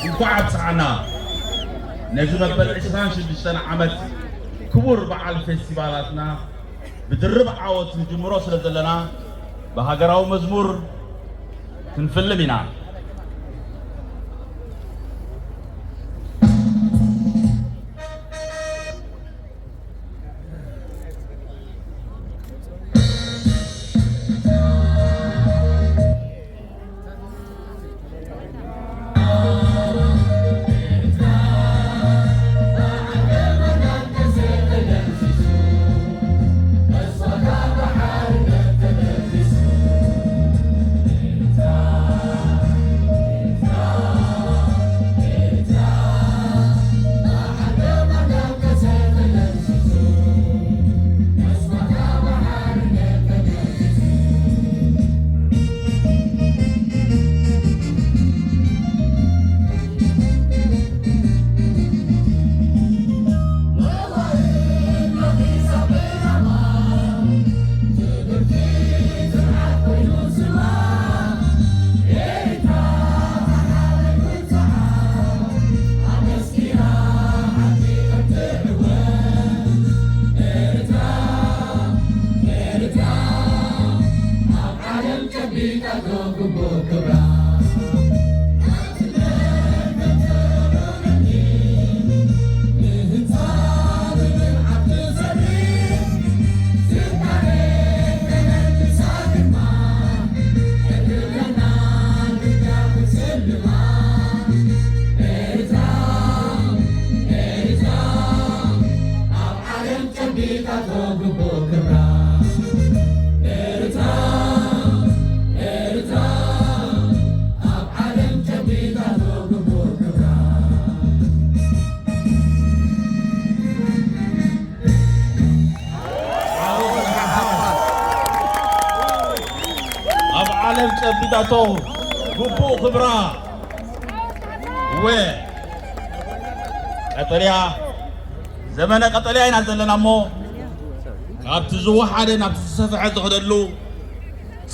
እንኳዕ ኣብፀሓና። ነዚ መበል ዕስራን ሽዱሽተን ዓመት ክቡር በዓል ፌስቲቫላትና ብድርብ ዓወት ንጅምሮ ስለ ዘለና ብሃገራዊ መዝሙር ክንፍልም ኢና። ኣብ ዓለም ጨቢጣቶ ግቡእ ክብራ። እወ፣ ቀጠልያ፣ ዘመነ ቀጠልያ ኢና ዘለና እሞ፣ ካብቲ ዝወሓደ ናብቲ ዝሰፍሐ ዝኸደሉ፣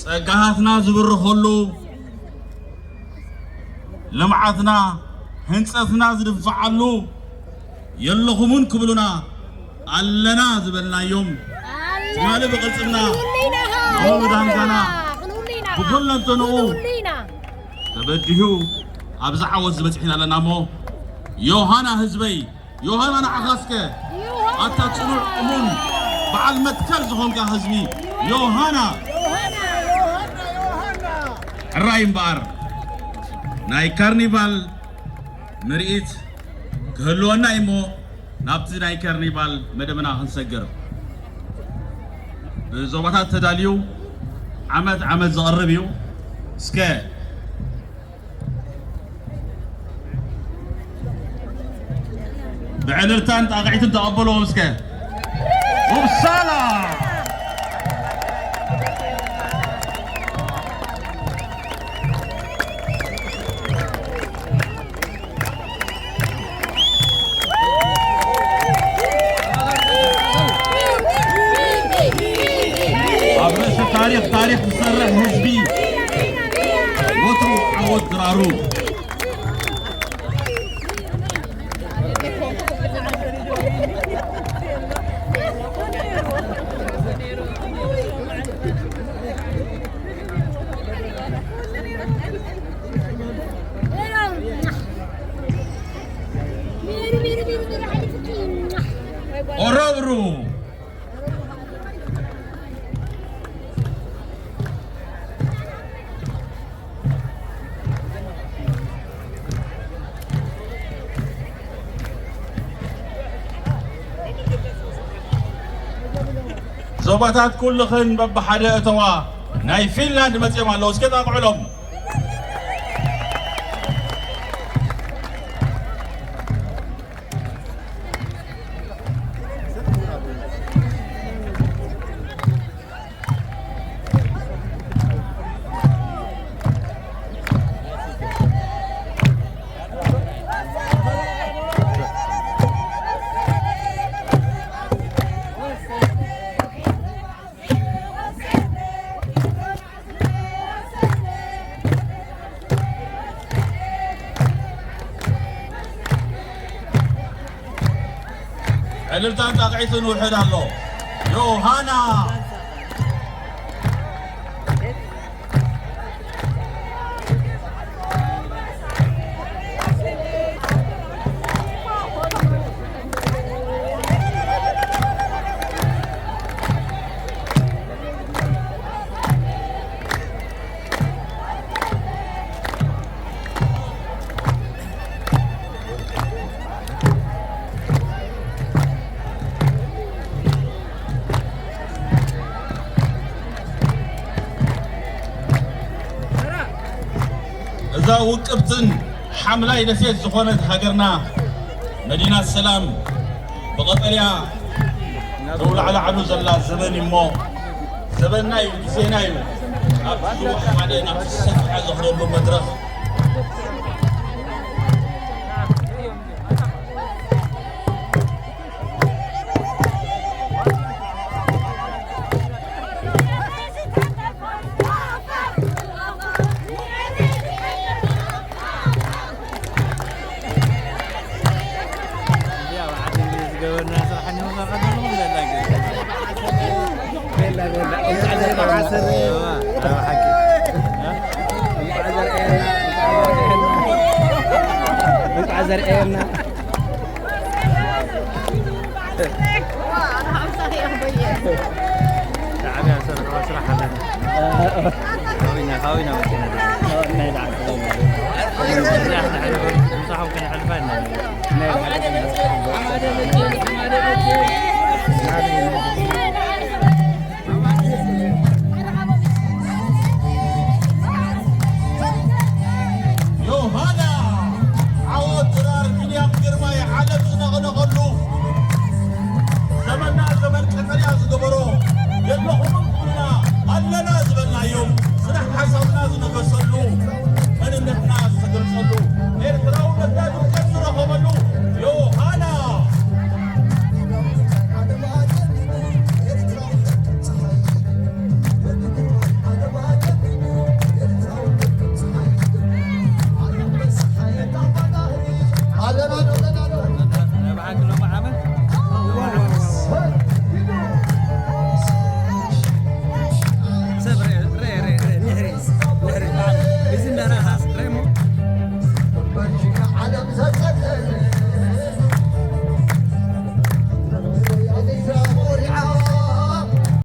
ጸጋታትና ዝብርኸሉ፣ ልምዓትና፣ ህንጸትና ዝድንፍዓሉ፣ የለኹምን ክብሉና ኣለና ዝበልናዮም ትማሊ ብቕልጽምና፣ ሎሚ ብዳንጋና፣ ብኩለንተንኡ ተበዲሁ ኣብዚ ዓወት ዝበጽሕና ኣለና እሞ፣ ዮሃና ህዝበይ፣ ዮሃና ንዓኻ እስከ ኣታ ጽኑዕ እሙን በዓል መትከል ዝኾንካ ህዝቢ ዮሃና፣ ሕራይ እምበኣር ናይ ካርኒቫል ምርኢት ክህልወና እዩ እሞ ናብቲ ናይ ካርኒቫል መደብና ክንሰግር። ብዞባታት ተዳልዩ ዓመት ዓመት ዝቐርብ እዩ። እስከ ብዕልልታን ጣቕዒትን ተቐበልዎም እስከ። ውብሳላ! ኣብ ርእሲ ታሪኽ፣ ታሪኽ ዝሰርሕ ህዝቢ፣ ወትሩ ዓወት ድራሩ። ኦሮብሩ። ዞባታት ኩልኽን በብሓደ እተዋ ናይ ፊንላንድ መጺኦም ኣለዉ። እስከ ጣቕዑሎም። እልልታን ጣቕዒትን ውሕድ ኣሎ። ዮሃና። እዛ ውቅብትን ሓምላይ ደሴት ዝኾነት ሃገርና መዲና ሰላም ብቐጠልያ ተውላዕላዕሉ ዘላ ዘበን እሞ ዘበንና እዩ፣ ግዜና እዩ። ኣብቲ ዝወሓደ ናብቲ ዝሰፍሐ ዘኽረሉ መድረኽ እንቋዕ ዘርአየና። ሻዕብያ ዝሰርሕዎ ስራሕ ኣለና። ካበይና ካበይና መፂና?